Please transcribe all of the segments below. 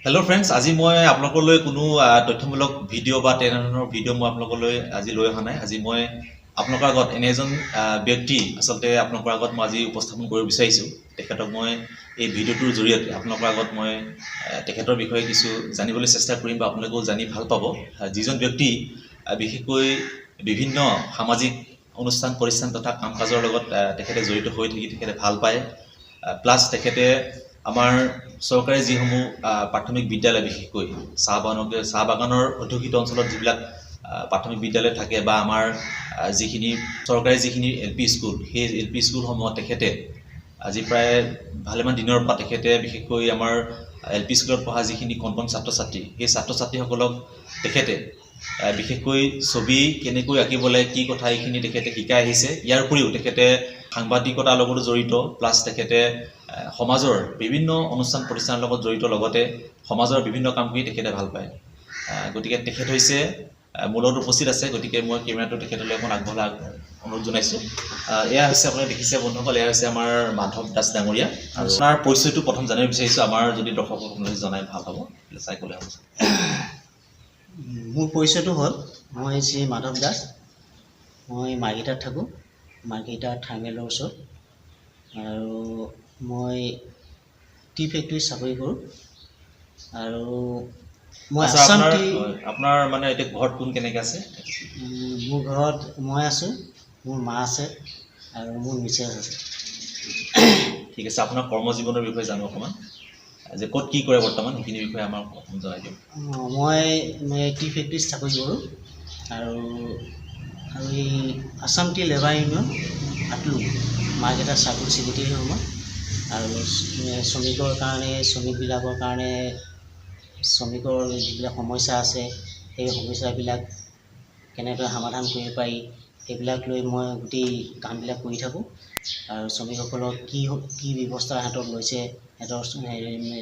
Hello' friends, আজি মই আপোনালোকলৈ কোনো তথ্যমূলক ভিডিঅ' বা তেনেধৰণৰ ভিডিঅ' মই আপোনালোকলৈ আজি লৈ অহা নাই। আজি মই আপোনালোকৰ আগত এনে এজন ব্যক্তি আচলতে আপোনালোকৰ আগত মই আজি উপস্থাপন কৰিব বিচাৰিছোঁ। তেখেতক মই এই ভিডিঅ'টোৰ জৰিয়তে আপোনালোকৰ আগত মই তেখেতৰ বিষয়ে কিছু জানিবলৈ চেষ্টা কৰিম বা আপোনালোকেও জানি ভাল পাব। যিজন ব্যক্তি বিশেষকৈ বিভিন্ন সামাজিক অনুষ্ঠান প্ৰতিষ্ঠান তথা কাম কাজৰ লগত তেখেতে জড়িত হৈ থাকি তেখেতে ভাল পায়। প্লাছ তেখেতে আমাৰ চৰকাৰী যিসমূহ প্ৰাথমিক বিদ্যালয়, বিশেষকৈ চাহ বাগানৰ অধ্যুষিত অঞ্চলত যিবিলাক প্ৰাথমিক বিদ্যালয় থাকে বা আমাৰ যিখিনি চৰকাৰী যিখিনি এল পি স্কুল, সেই এল পি স্কুলসমূহত তেখেতে আজি প্ৰায় ভালেমান দিনৰ পৰা তেখেতে বিশেষকৈ আমাৰ এল পি স্কুলত পঢ়া যিখিনি কণ কণ ছাত্ৰ ছাত্ৰী, সেই ছাত্ৰ ছাত্ৰীসকলক তেখেতে বিশেষকৈ ছবি কেনেকৈ আঁকিব লাগে, কি কথা, এইখিনি তেখেতে শিকাই আহিছে। ইয়াৰ উপৰিও তেখেতে সাংবাদিকতাৰ লগতো জড়িত, প্লাছ তেখেতে সমাজৰ বিভিন্ন অনুষ্ঠান প্ৰতিষ্ঠানৰ লগত জড়িত, লগতে সমাজৰ বিভিন্ন কাম কৰি তেখেতে ভাল পায়। গতিকে তেখেত হৈছে মোৰ লগত উপস্থিত আছে। গতিকে মই কেমেৰাটো তেখেতলৈ অকণ আগবঢ়াই অনুৰোধ জনাইছোঁ। এয়া হৈছে, আপোনালোকে দেখিছে বন্ধুসকল, এয়া হৈছে আমাৰ মাধৱ দাস ডাঙৰীয়া। আৰু আপোনাৰ পৰিচয়টো প্ৰথম জানিব বিচাৰিছোঁ। আমাৰ যদি দৰ্শকসকলে জনাই ভাল হ'ব, চাই ক'লে হ'ব। মোৰ পৰিচয়টো হ'ল, মই শ্ৰী মাধৱ দাস। মই মাৰ্ঘেৰিটাত থাকোঁ, মাৰ্ঘেৰিটা থাৰ্মেলৰ ওচৰত। আৰু মই টি ফেক্টৰীত চাকৰি কৰোঁ আৰু মই আছাম আপোনাৰ টি হয়, আপোনাৰ মানে এতিয়া ঘৰত কোন কেনেকৈ আছে? মোৰ ঘৰত মই আছোঁ, মোৰ মা আছে আৰু মোৰ মিছেছ আছে। ঠিক আছে। আপোনাৰ কৰ্মজীৱনৰ বিষয়ে জানো অকণমান, যে ক'ত কি কৰে বৰ্তমান, সেইখিনি বিষয়ে আমাক অকণমান জনাই দিয়ক। অঁ, মই টি ফেক্টৰীত চাকৰি কৰোঁ আৰু আৰু এই আছাম টি লেবাৰ ইউনিয়ন, আটলু, মাৰ্ঘেৰিটা চাৰ্কল ছেক্ৰেটেৰী হওঁ মই। আৰু শ্ৰমিকৰ কাৰণে, শ্ৰমিকবিলাকৰ কাৰণে, শ্ৰমিকৰ যিবিলাক সমস্যা আছে, সেই সমস্যাবিলাক কেনেদৰে সমাধান কৰিব পাৰি, সেইবিলাক লৈ মই গোটেই কামবিলাক কৰি থাকোঁ। আৰু শ্ৰমিকসকলক কি কি ব্যৱস্থা সিহঁতক লৈছে, সিহঁতৰ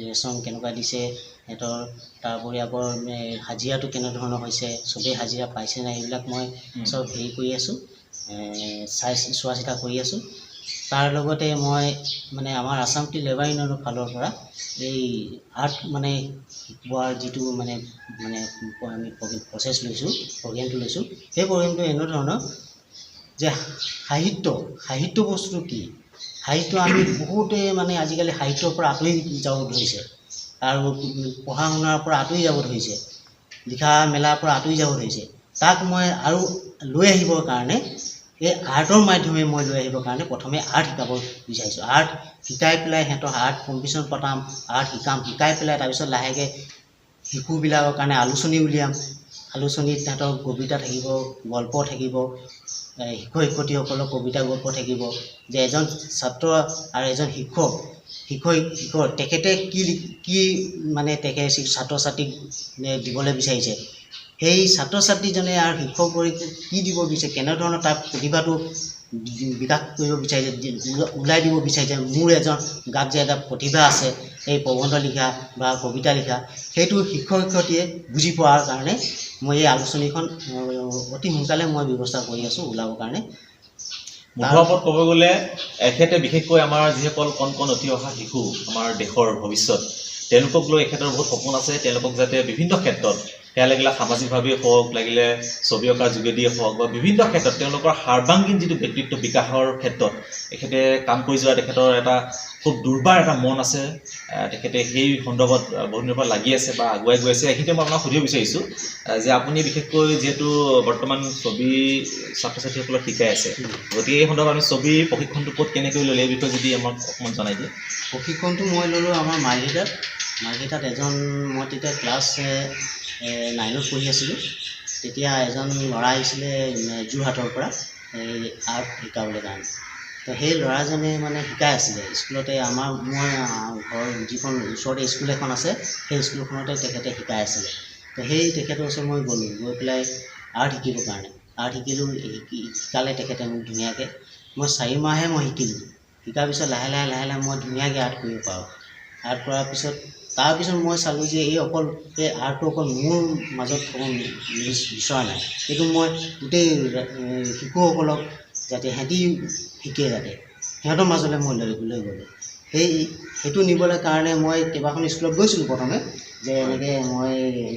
ৰেচন কেনেকুৱা দিছে সিহঁতৰ, তাৰোপৰি আকৌ হাজিৰাটো কেনেধৰণৰ হৈছে, চবেই হাজিৰা পাইছে নাই, এইবিলাক মই চব হেৰি কৰি আছোঁ, চাই চোৱা চিতা কৰি আছোঁ। তাৰ লগতে মই মানে আমাৰ আছাম টি লেবাৰ ইউনিয়নৰ ফালৰ পৰা এই আৰ্ট মানে শিকোৱাৰ যিটো মানে মানে আমি প্ৰচেছ লৈছোঁ, প্ৰগ্ৰেমটো লৈছোঁ, সেই প্ৰগ্ৰেমটো এনেধৰণৰ যে সাহিত্য সাহিত্য বস্তুটো কি। সাহিত্য আমি বহুতে মানে আজিকালি সাহিত্যৰ পৰা আঁতৰি যাব ধৰিছে আৰু পঢ়া শুনাৰ পৰা আঁতৰি যাব ধৰিছে, লিখা মেলাৰ পৰা আঁতৰি যাব ধৰিছে। তাক মই আৰু লৈ আহিবৰ কাৰণে, এই আৰ্টৰ মাধ্যমে মই লৈ আহিবৰ কাৰণে প্ৰথমে আৰ্ট শিকাব বিচাৰিছোঁ। আৰ্ট শিকাই পেলাই সিহঁতৰ আৰ্ট কম্পিটিশ্যন পতাম, আৰ্ট শিকাম, শিকাই পেলাই তাৰপিছত লাহেকৈ শিশুবিলাকৰ কাৰণে আলোচনী উলিয়াম। আলোচনীত সিহঁতৰ কবিতা থাকিব, গল্প থাকিব, শিক্ষক শিক্ষয়িত্ৰীসকলৰ কবিতা গল্প থাকিব, যে এজন ছাত্ৰ আৰু এজন শিক্ষক শিক্ষক শিক্ষক তেখেতে কি কি মানে তেখেতে ছাত্ৰ ছাত্ৰীক দিবলৈ বিচাৰিছে, সেই ছাত্ৰ ছাত্ৰীজনে আৰু শিক্ষকগৰাকীক কি দিব বিচাৰিছে, কেনেধৰণৰ তাৰ প্ৰতিভাটো বিকাশ কৰিব বিচাৰিছে, ওলাই দিব বিচাৰিছে, মোৰ এজন গাত যে এটা প্ৰতিভা আছে, এই প্ৰবন্ধ লিখা বা কবিতা লিখা, সেইটো শিক্ষক শিক্ষয়িত্ৰীয়ে বুজি পোৱাৰ কাৰণে মই এই আলোচনীখন অতি সোনকালে মই ব্যৱস্থা কৰি আছোঁ ওলাবৰ কাৰণে। মুঠৰ ওপৰত ক'ব গ'লে এখেতে বিশেষকৈ আমাৰ যিসকল কণ কণ উঠি অহা শিশু, আমাৰ দেশৰ ভৱিষ্যত, তেওঁলোকক লৈ এখেতৰ বহুত সপোন আছে। তেওঁলোকক যাতে বিভিন্ন ক্ষেত্ৰত, সেয়া লাগিলে সামাজিকভাৱেই হওক, লাগিলে ছবি অঁকাৰ যোগেদিয়ে হওক বা বিভিন্ন ক্ষেত্ৰত তেওঁলোকৰ সৰ্বাংগীন যিটো ব্যক্তিত্ব বিকাশৰ ক্ষেত্ৰত এখেতে কাম কৰি যোৱা তেখেতৰ এটা খুব দুৰ্বাৰ এটা মন আছে। তেখেতে সেই সন্দৰ্ভত বহুত দিনৰ পৰা লাগি আছে বা আগুৱাই গৈ আছে। এইখিনিতে মই আপোনাক সুধিব বিচাৰিছোঁ যে আপুনি বিশেষকৈ যিহেতু বৰ্তমান ছবি ছাত্ৰ ছাত্ৰীসকলক শিকাই আছে, গতিকে এই সন্দৰ্ভত আপুনি ছবিৰ প্ৰশিক্ষণটো ক'ত কেনেকৈ ল'লে, এই বিষয়ে যদি আমাক অকণমান জনাই দিয়ে। প্ৰশিক্ষণটো মই ল'লোঁ আমাৰ মাৰ্ঘেৰিটাত। মাৰ্ঘেৰিটাত এজন, মই তেতিয়া ক্লাছ 9ত পঢ়ি আছিলোঁ, তেতিয়া এজন ল'ৰা আহিছিলে যোৰহাটৰ পৰা এই আৰ্ট শিকাবলৈ কাৰণে। তো সেই ল'ৰাজনে মানে শিকাই আছিলে স্কুলতে। আমাৰ মই ঘৰ যিখন ওচৰতে স্কুল এখন আছে, সেই স্কুলখনতে তেখেতে শিকাই আছিলে। তো সেই তেখেতৰ ওচৰত মই গ'লোঁ, গৈ পেলাই আৰ্ট শিকিবৰ কাৰণে আৰ্ট শিকিলোঁ। শিকালে তেখেতে মোক ধুনীয়াকৈ। মই 4 মাহে মই শিকিলোঁ। শিকাৰ পিছত লাহে লাহে লাহে লাহে মই ধুনীয়াকৈ আৰ্ট কৰিব পাৰোঁ। আৰ্ট কৰাৰ পিছত, তাৰপিছত মই চালোঁ যে এই অকল এই আৰ্টটো অকল মোৰ মাজত থ'ব বিচৰা নাই, এইটো মই গোটেই শিশুসকলক যাতে সিহঁতি শিকে, যাতে সিহঁতৰ মাজলৈ মই লৈ লৈ গ'লোঁ। সেইটো নিবলৈ কাৰণে মই কেইবাখনো স্কুলত গৈছিলোঁ প্ৰথমে। যে এনেকৈ মই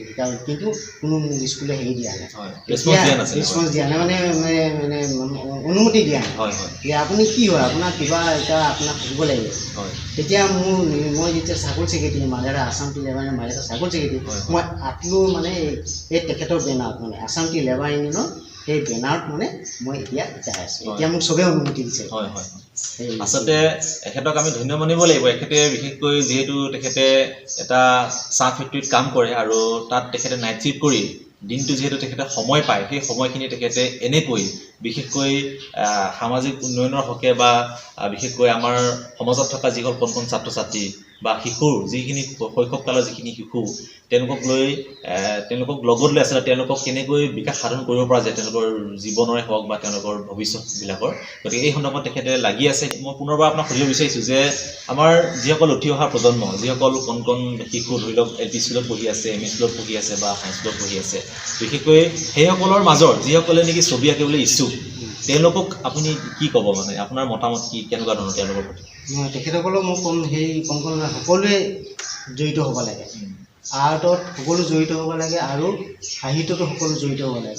শিকাম, কিন্তু কোনো স্কুলে হেৰি দিয়া নাই, ৰেচপঞ্চ দিয়া নাই, মানে মানে অনুমতি দিয়া নাই যে আপুনি কি হয়, আপোনাৰ কিবা এটা আপোনাক থাকিব লাগিব। তেতিয়া মোৰ মই যেতিয়া circle secretary Margherita Assam tea labour Margherita circle secretary, মই আটলো মানে এই তেখেতৰ বেনাৰত মানে আছাম টি লেবাৰ ইউনিয়নৰ সেই বেনাৰত মানে মই এতিয়া যাই আছোঁ। এতিয়া মোক চবেই অনুমতি দিছে। হয় হয়, আচলতে এখেতক আমি ধন্য মানিব লাগিব। এখেতে বিশেষকৈ যিহেতু তেখেতে এটা চাহ ফেক্টৰীত কাম কৰে আৰু তাত তেখেতে নাইট শ্বিফ্ট কৰি দিনটো যিহেতু তেখেতে সময় পায়, সেই সময়খিনি তেখেতে এনেকৈ বিশেষকৈ সামাজিক উন্নয়নৰ হকে বা বিশেষকৈ আমাৰ সমাজত থকা যিসকল কণ কণ ছাত্ৰ ছাত্ৰী বা শিশুৰ যিখিনি শৈশৱকালৰ যিখিনি শিশু তেওঁলোকক লৈ তেওঁলোকক লগত লৈ আচলতে তেওঁলোকক কেনেকৈ বিকাশ সাধন কৰিব পৰা যায় তেওঁলোকৰ জীৱনৰে হওক বা তেওঁলোকৰ ভৱিষ্যতবিলাকৰ, গতিকে এই সন্দৰ্ভত তেখেতে লাগি আছে। মই পুনৰবাৰ আপোনাক সুধিব বিচাৰিছোঁ যে আমাৰ যিসকল উঠি অহা প্ৰজন্ম, যিসকল কণ কণ শিশু ধৰি লওক এল পি স্কুলত পঢ়ি আছে, এম ই স্কুলত পঢ়ি আছে বা হাই স্কুলত পঢ়ি আছে, বিশেষকৈ সেইসকলৰ মাজৰ যিসকলে নেকি ছবি আঁকিবলৈ ইচ্ছুক, তেওঁলোকক আপুনি কি ক'ব, মানে আপোনাৰ মতামত কি, কেনেকুৱা ধৰণৰ তেওঁলোকৰ প্ৰতি? মই তেখেতসকলক মই ক'ম, সেই কণ কণ সকলোৱে জড়িত হ'ব লাগে, আৰ্টত সকলো জড়িত হ'ব লাগে আৰু সাহিত্যতো সকলো জড়িত হ'ব লাগে।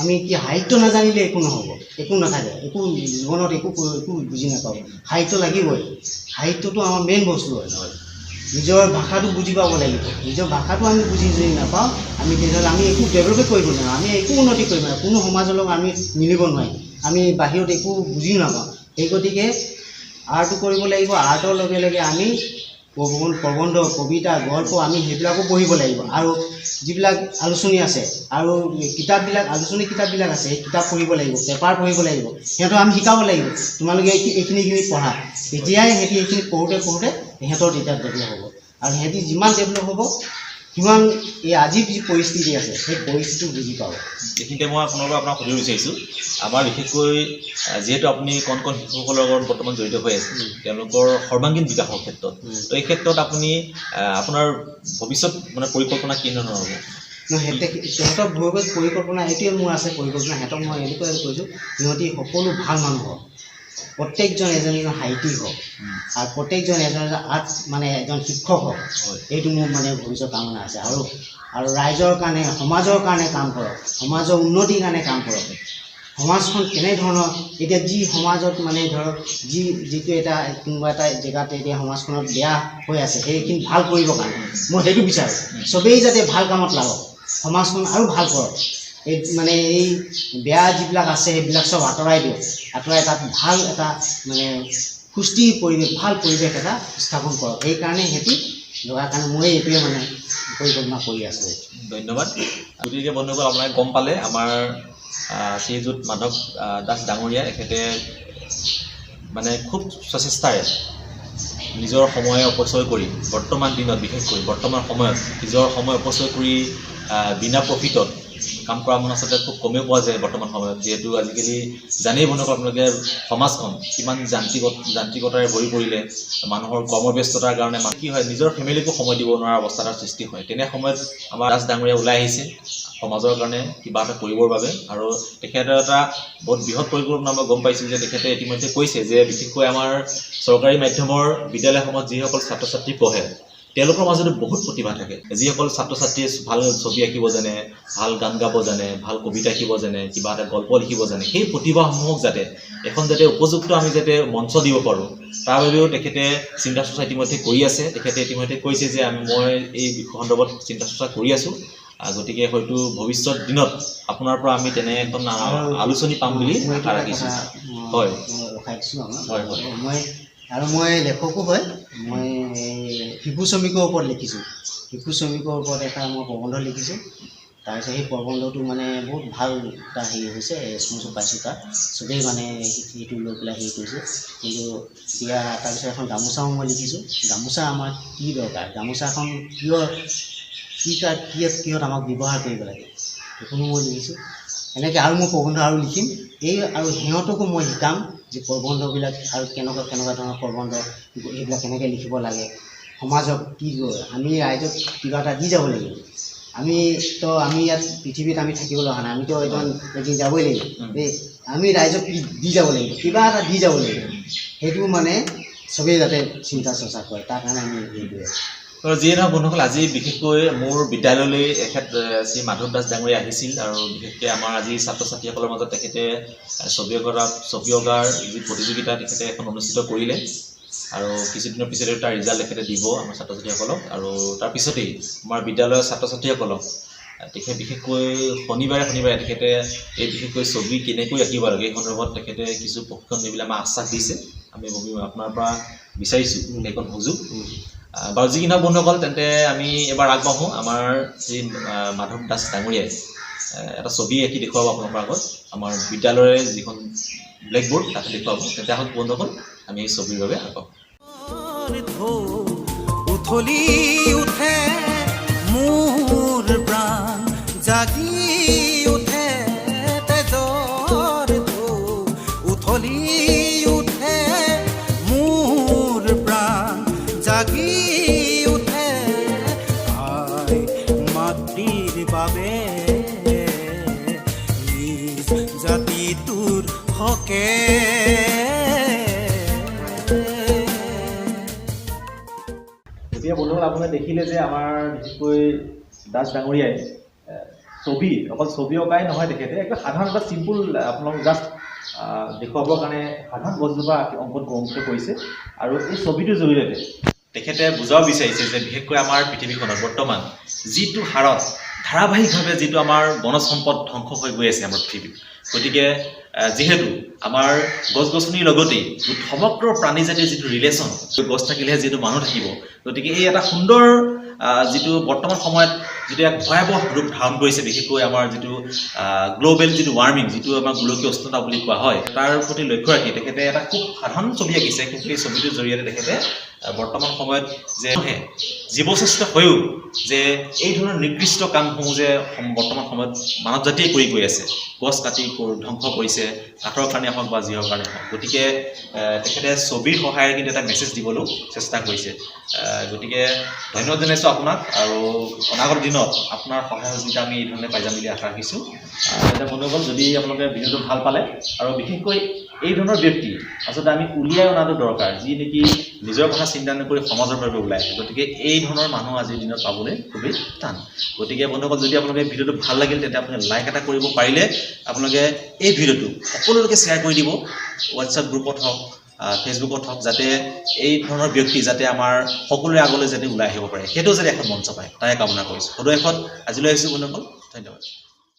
আমি কি সাহিত্য নাজানিলে একো নহ'ব, একো নাথাকে, একো জীৱনত একো একো বুজি নাপাব। সাহিত্য লাগিবই, সাহিত্যটো আমাৰ মেইন বস্তু হয়। নিজৰ ভাষাটো বুজি পাব লাগিব, নিজৰ ভাষাটো আমি বুজি যদি নাপাওঁ আমি তেতিয়াহ'লে আমি একো ডেভেলপে কৰিব নোৱাৰোঁ, আমি একো উন্নতি কৰিব নোৱাৰোঁ, কোনো সমাজৰ লগত আমি মিলিব নোৱাৰিম, আমি বাহিৰত একো বুজিও নাপাওঁ। সেই গতিকে আৰ্টো কৰিব লাগিব। আৰ্টৰ লগে লগে আমি প্ৰবন্ধ, কবিতা, গল্প আমি সেইবিলাকো পঢ়িব লাগিব। আৰু যিবিলাক আলোচনী আছে আৰু কিতাপবিলাক, আলোচনী কিতাপবিলাক আছে, সেই কিতাপ পঢ়িব লাগিব, পেপাৰ পঢ়িব লাগিব, সিহঁতক আমি শিকাব লাগিব, তোমালোকে এইখিনি এইখিনি পঢ়া। তেতিয়াই সিহঁতি এইখিনি পঢ়োঁতে পঢ়োঁতে সিহঁতৰ তেতিয়া ডেভেলপ হ'ব। আৰু সিহঁতি যিমান ডেভেলপ হ'ব সিমান এই আজি যি পৰিস্থিতি আছে সেই পৰিস্থিতিটো বুজি পাব। এইখিনিতে মই পুনৰবাৰ আপোনাক সুধিব বিচাৰিছোঁ, আমাৰ বিশেষকৈ যিহেতু আপুনি কণ কণ শিশুসকলৰ লগত বৰ্তমান জড়িত হৈ আছে তেওঁলোকৰ সৰ্বাংগীন বিকাশৰ ক্ষেত্ৰত, তো এই ক্ষেত্ৰত আপুনি আপোনাৰ ভৱিষ্যত মানে পৰিকল্পনা কি ধৰণৰ হ'ব? সিহঁতৰ ভৱিষ্যত পৰিকল্পনা এইটোৱে মোৰ আছে পৰিকল্পনা। সিহঁতক মই এনেকুৱাই কৈছোঁ, সিহঁতি সকলো ভাল মানুহ হওক, প্ৰত্যেকজন এজন এজন সাহিত্যিক হওক আৰু প্ৰত্যেকজন এজন এজন আৰ্ট মানে এজন শিক্ষক হওক, এইটো মোৰ মানে ভৱিষ্যত কামনা আছে। আৰু আৰু ৰাইজৰ কাৰণে, সমাজৰ কাৰণে কাম কৰক, সমাজৰ উন্নতিৰ কাৰণে কাম কৰক। সমাজখন কেনেধৰণৰ এতিয়া যি সমাজত মানে ধৰক যিটো এটা কোনোবা এটা জেগাত এতিয়া সমাজখনত বেয়া হৈ আছে, সেইখিনি ভাল কৰিবৰ কাৰণে মই সেইটো বিচাৰোঁ। চবেই যাতে ভাল কামত লাগক, সমাজখন আৰু ভাল কৰক। এই মানে এই বেয়া যিবিলাক আছে সেইবিলাক চব আঁতৰাই দিয়ক, আঁতৰাই তাত ভাল এটা মানে সুস্থিৰ পৰিৱেশ, ভাল পৰিৱেশ এটা স্থাপন কৰক। সেইকাৰণে সিহঁতি লগাৰ কাৰণে মই এইটোৱে মানে পৰিকল্পনা কৰি আছোঁ। ধন্যবাদ। গতিকে বন্ধুসকল, আপোনালোকে গম পালে আমাৰ শ্ৰীযুত মাধৱ দাস ডাঙৰীয়া এখেতে মানে খুব সচেষ্টাৰে নিজৰ সময় অপচয় কৰি বৰ্তমান দিনত, বিশেষকৈ বৰ্তমান সময়ত নিজৰ সময় অপচয় কৰি বিনা প্ৰফিটত কাম কৰা মানুহ আচলতে খুব কমেই পোৱা যায় বৰ্তমান সময়ত। যিহেতু আজিকালি জানেই বন্ধুসকল আপোনালোকে সমাজখন কিমান যান্ত্ৰিকতাৰে ভৰি পৰিলে, মানুহৰ কৰ্মব্যস্ততাৰ কাৰণে কি হয় নিজৰ ফেমিলিকো সময় দিব নোৱাৰা অৱস্থা এটাৰ সৃষ্টি হয়। তেনে সময়ত আমাৰ দাস ডাঙৰীয়া ওলাই আহিছে সমাজৰ কাৰণে কিবা এটা কৰিবৰ বাবে। আৰু তেখেতৰ এটা বহুত বৃহৎ পৰিকল্পনা মই গম পাইছোঁ যে তেখেতে ইতিমধ্যে কৈছে যে বিশেষকৈ আমাৰ চৰকাৰী মাধ্যমৰ বিদ্যালয়সমূহত যিসকল ছাত্ৰ ছাত্ৰী পঢ়ে তেওঁলোকৰ মাজতো বহুত প্ৰতিভা থাকে। যিসকল ছাত্ৰ ছাত্ৰীয়ে ভাল ছবি আঁকিব জানে, ভাল গান গাব জানে, ভাল কবিতা লিখিব জানে, কিবা এটা গল্প লিখিব জানে, সেই প্ৰতিভাসমূহক যাতে এখন যাতে উপযুক্ত আমি যাতে মঞ্চ দিব পাৰোঁ তাৰ বাবেও তেখেতে চিন্তা চৰ্চা ইতিমধ্যে কৰি আছে। তেখেতে ইতিমধ্যে কৈছে যে মই এই বিষয় সন্দৰ্ভত চিন্তা চৰ্চা কৰি আছোঁ। গতিকে হয়তো ভৱিষ্যত দিনত আপোনাৰ পৰা আমি তেনে এখন আলোচনী পাম বুলি আশা ৰাখিছোঁ। হয়, হয়, হয়। মই লেখকো হয়, মই শিশু শ্ৰমিকৰ ওপৰত লিখিছোঁ। শিশু শ্ৰমিকৰ ওপৰত এটা মই প্ৰবন্ধ লিখিছোঁ। তাৰপিছত সেই প্ৰবন্ধটো মানে বহুত ভাল এটা হেৰি হৈছে, ৰেচপঞ্চো পাইছোঁ তাত, চবেই মানে সেইটো লৈ পেলাই হেৰি কৰিছে। কিন্তু এতিয়া তাৰপিছত এখন গামোচাও মই লিখিছোঁ। গামোচা আমাৰ কি দৰকাৰ, গামোচাখন কিয় কি কিহত আমাক ব্যৱহাৰ কৰিব লাগে, সেইখনো মই লিখিছোঁ। এনেকৈ আৰু মই প্ৰবন্ধ আৰু লিখিম এই, আৰু সিহঁতকো মই শিকাম যে প্ৰবন্ধবিলাক আৰু কেনেকুৱা কেনেকুৱা ধৰণৰ প্ৰবন্ধ এইবিলাক কেনেকৈ লিখিব লাগে, সমাজক কি আমি ৰাইজক কিবা এটা দি যাব লাগিব। আমি ইয়াত পৃথিৱীত আমি থাকিবলৈ অহা নাই, আমিতো এদিন যাবই লাগিব। এই আমি ৰাইজক কি দি যাব লাগিব, কিবা এটা দি যাব লাগিব, সেইটো মানে চবেই যাতে চিন্তা চৰ্চা কৰে তাৰ কাৰণে আমি হেৰি কৰি আছোঁ। বাৰু যিয়ে নহওক বন্ধুসকল, আজি বিশেষকৈ মোৰ বিদ্যালয়লৈ এখেত শ্ৰী মাধৱ দাস ডাঙৰীয়া আহিছিল আৰু বিশেষকৈ আমাৰ আজি ছাত্ৰ ছাত্ৰীসকলৰ মাজত তেখেতে ছবি অঁকাৰ যি প্ৰতিযোগিতা তেখেতে এখন অনুষ্ঠিত কৰিলে আৰু কিছুদিনৰ পিছতে তাৰ ৰিজাল্ট তেখেতে দিব আমাৰ ছাত্ৰ ছাত্ৰীসকলক। আৰু তাৰপিছতেই আমাৰ বিদ্যালয়ৰ ছাত্ৰ ছাত্ৰীসকলক তেখেতে বিশেষকৈ শনিবাৰে শনিবাৰে তেখেতে এই বিশেষকৈ ছবি কেনেকৈ আঁকিব লাগে এই সন্দৰ্ভত তেখেতে কিছু প্ৰশিক্ষণ দিবলৈ আমাক আশ্বাস দিছে। আমি আপোনাৰ পৰা বিচাৰিছোঁ সেইকণ সুযোগ। বাৰু যি কি নহওক বন্ধুসকল, তেন্তে আমি এবাৰ আগবাঢ়োঁ। আমাৰ শ্ৰী মাধৱ দাস ডাঙৰীয়াই এটা ছবি আঁকি দেখুৱাব আপোনালোকৰ আগত, আমাৰ বিদ্যালয়ৰ যিখন ব্লেকবোৰ্ড তাতে দেখুৱাব। তেন্তে আহক বন্ধুসকল, আমি এই ছবিৰ বাবে আগবাঢ়োঁ। ঢৌ উথলি উঠে মোৰ প্ৰাণ, জাগি উঠে তেজৰ ঢৌ, উথলি উঠে মোৰ প্ৰাণ, জাগি উঠে আই মাতৃৰ বাবে, নিজ জাতিটোৰ হকে। এতিয়া বন্ধুসকল, আপোনালোকে দেখিলে যে আমাৰ বিশেষকৈ দাস ডাঙৰীয়াই ছবি অকল ছবি অঁকাই নহয়, তেখেতে একদম সাধাৰণ এটা চিম্পুল আপোনালোক জাষ্ট দেখুৱাবৰ কাৰণে সাধাৰণ গছজোপা অংকন অংকিত কৰিছে আৰু এই ছবিটোৰ জৰিয়তে তেখেতে বুজাব বিচাৰিছে যে বিশেষকৈ আমাৰ পৃথিৱীখনত বৰ্তমান যিটো হাৰত ধাৰাবাহিকভাৱে যিটো আমাৰ বনজ সম্পদ ধ্বংস হৈ গৈ আছে আমাৰ পৃথিৱীত, গতিকে যিহেতু আমাৰ গছ গছনিৰ লগতেই সমগ্ৰ প্ৰাণী জাতিৰ যিটো ৰিলেশ্যন, গছ থাকিলেহে যিহেতু মানুহ থাকিব, গতিকে এই এটা সুন্দৰ যিটো বৰ্তমান সময়ত যিটো এক ভয়াৱহ ৰূপ ধাৰণ কৰিছে, বিশেষকৈ আমাৰ যিটো গ্ল'বেল যিটো ৱাৰ্মিং, যিটো আমাৰ গোলকীয় উষ্ণতা বুলি কোৱা হয়, তাৰ প্ৰতি লক্ষ্য ৰাখি তেখেতে এটা খুব সাধাৰণ ছবি আঁকিছে। কিন্তু এই ছবিটোৰ জৰিয়তে তেখেতে বৰ্তমান সময়ত যে জীৱশ্ৰেষ্ঠ হৈও যে এই ধৰণৰ নিকৃষ্ট কামসমূহ যে বৰ্তমান সময়ত মানৱ জাতিয়ে কৰি গৈ আছে, গছ কাটি ধ্বংস কৰিছে, কাঠৰ কাৰণে হওক বা যিহৰ কাৰণে হওক, গতিকে তেখেতে ছবিৰ সহায়েৰে কিন্তু এটা মেছেজ দিবলৈও চেষ্টা কৰিছে। গতিকে ধন্যবাদ জনাইছোঁ আপোনাক আৰু অনাগত দিনত আপোনাৰ সহায় সহযোগিতা আমি এই ধৰণে পাই যাম বুলি আশা ৰাখিছোঁ। এতিয়া বন্ধুসকল, যদি আপোনালোকে ভিডিঅ'টো ভাল পালে আৰু বিশেষকৈ এই ধৰণৰ ব্যক্তি আচলতে আমি উলিয়াই অনাটো দৰকাৰ, যি নেকি নিজৰ কথা চিন্তা নকৰি সমাজৰ বাবে ওলাই আহে। গতিকে এই ধৰণৰ মানুহ আজিৰ দিনত পাবলৈ খুবেই টান। গতিকে বন্ধুসকল, যদি আপোনালোকে ভিডিঅ'টো ভাল লাগিল তেন্তে আপোনালোকে লাইক এটা কৰিব পাৰিলে আপোনালোকে এই ভিডিঅ'টো সকলোলৈকে শ্বেয়াৰ কৰি দিব, হোৱাটছএপ গ্ৰুপত হওক, ফেচবুকত হওক, যাতে এই ধৰণৰ ব্যক্তি যাতে আমাৰ সকলোৰে আগলৈ যাতে ওলাই আহিব পাৰে, সেইটো যাতে এখন মঞ্চ পায়, তাৰে কামনা কৰিছোঁ। সদৌ শেষত আজিলৈ আহিছোঁ বন্ধুসকল, ধন্যবাদ।